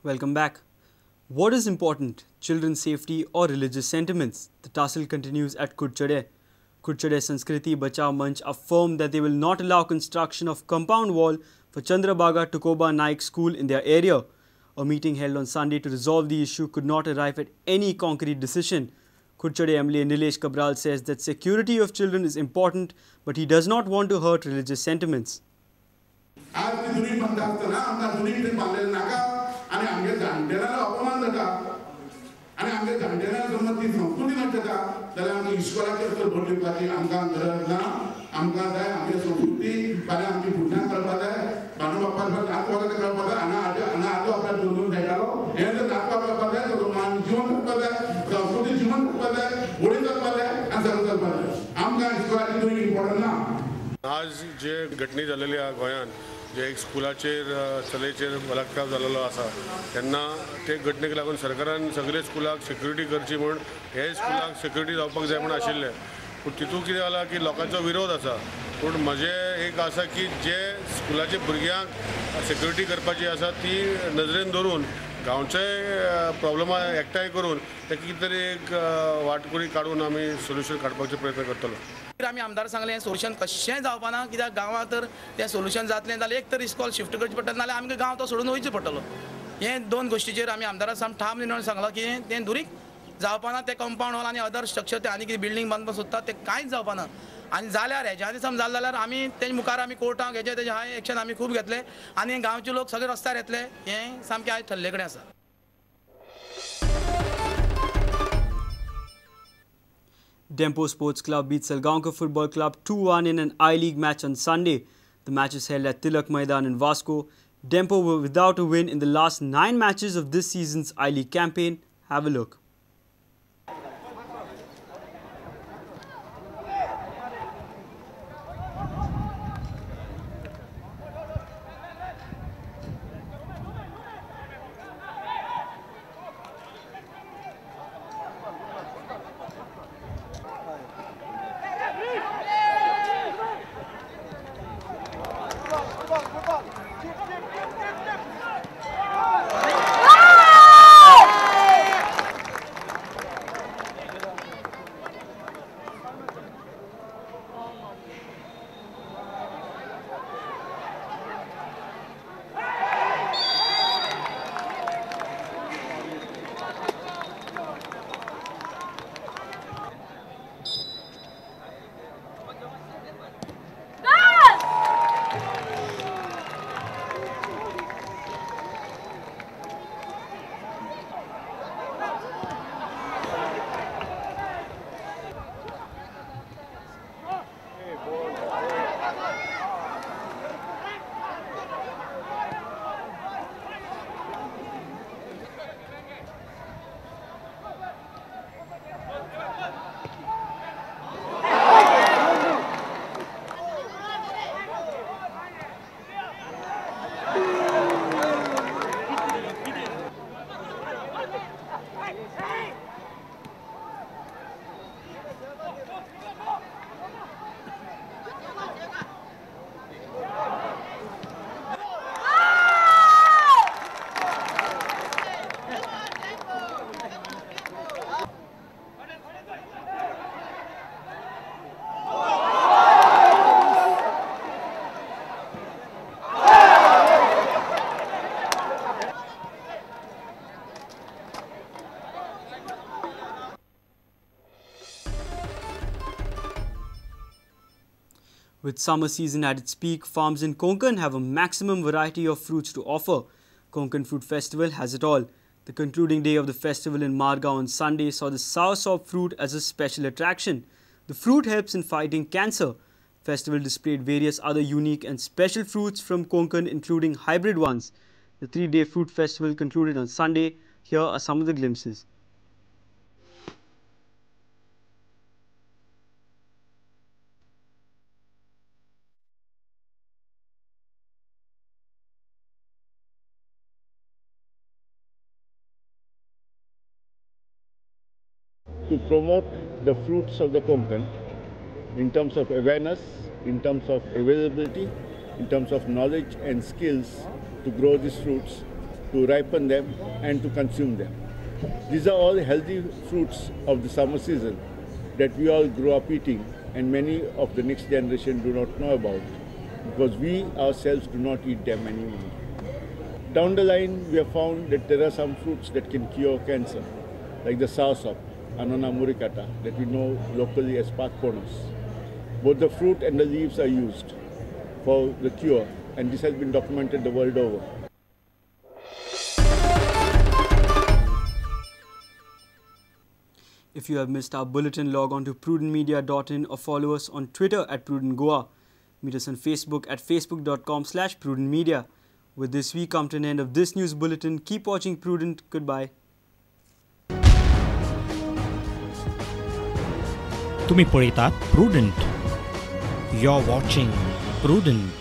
Welcome back. What is important, children's safety or religious sentiments? The tussle continues at Curchorem. Curchorem Sanskriti Bachao Manch affirmed that they will not allow construction of compound wall for Chandrabhaga Tukoba Naik School in their area. A meeting held on Sunday to resolve the issue could not arrive at any concrete decision. Curchorem MLA Nilesh Cabral says that security of children is important, but he does not want to hurt religious sentiments. आनी आमगे जाणटेल्यांचो अपमान जाता आनी आमगे जाणटेल्यांक समज ती संस्कृती नडटा जाल्यार आमकां इश्कोलाचेर तर भर दिवपाची आमकां गरज ना. आमकां जाय आमगे संस्कृती फाल्यां आमची भुरग्यांक कळपा जाय, भानू बाप्पा नातवाक कळपा जाय, हांगा हांगा आजो आपल्याक दवरून खेळटालो हें जर नातवाक कळपा जाय तर मान जिवन जगपा जाय, संस्कृती जिवन जगपा जाय, होळी जगपा जाय आनी सगळें जगपा जाय. आमकां इश्कोलाची तुवें इम्पोर्टंट ना. आज जे घटणी जाल्लेली आहा गोंयांत, जे एक स्कुलाचेर चलयेचेर बलात्कार जाल्लो आसा तेन्ना ते घटनेक लागून सरकारान सगळे स्कुलाक सेक्युरिटी करची म्हूण हे स्कुलाक सेक्युरिटी जावपाक जाय म्हूण आशिल्लें. पूण तितूंत कितें जालां की लोकांचो विरोध आसा. पूण म्हजें एक आसा की जे स्कुलाचे भुरग्यांक सेक्युरिटी करपाची आसा ती नजरेन धरून गांवचे प्रॉब्लमां एकठांय करून ताका कितें तरी एक वाटकुळी काडून आमी सोल्युशन काडपाचो प्रयत्न करतलो. आमी आमदार सांगलें सोल्युशन कशेंय जावपा ना, कित्याक गांवांत तर तें सोल्युशन जातलें जाल्यार एक तर इस्कॉल शिफ्ट करचें पडटलें, नाल्यार आमकां गांव तो सोडून वयचो पडटलो. हें दोन गोश्टीचेर आमी आमदारा साम ठाम निर्णय सांगला की तें दुरीग जावपा ना, तें कंपावंड वॉल आनी अदर स्ट्रक्चर तें आनी कितें बिल्डींग बांदपाक सोदता तें कांयच जावपा ना. आनी जाल्यार हेज्या दिसा जालें जाल्यार आमी तेजे मुखार आमी कोर्टाक हेजे तेजे हाय एक्शन आमी खूब घेतले आनी गांवचे लोक सगळे रस्त्यार येतले हें सामकें आयज ठरले कडेन आसा. Dempo Sports Club beat Salgaonkar Football Club 2-1 in an I-League match on Sunday. The match is held at Tilak Maidan in Vasco. Dempo were without a win in the last 9 matches of this season's I-League campaign. Have a look. With summer season at its peak, farms in Konkan have a maximum variety of fruits to offer. Konkan Fruit Festival has it all. The concluding day of the festival in Margao on Sunday saw the soursop fruit as a special attraction. The fruit helps in fighting cancer. Festival displayed various other unique and special fruits from Konkan, including hybrid ones. The 3-day fruit festival concluded on Sunday. Here are some of the glimpses. To promote the fruits of the Konkan in terms of awareness, in terms of availability, in terms of knowledge and skills to grow these fruits. to ripen them and to consume them. These are all healthy fruits of the summer season that we all grow up eating, and many of the next generation do not know about because we ourselves do not eat them anymore. Down the line, we have found that there are some fruits that can cure cancer, like the soursop, Annona muricata, that we know locally as Patponos. Both the fruit and the leaves are used for the cure, and this has been documented the world over. If you have missed our bulletin, log on to prudentmedia.in or follow us on Twitter at Prudent Goa. Meet us on Facebook at facebook.com/prudentmedia. With this, we come to an end of this news bulletin. Keep watching Prudent. Goodbye. तुम्ही पळयतात Prudent. You're watching Prudent.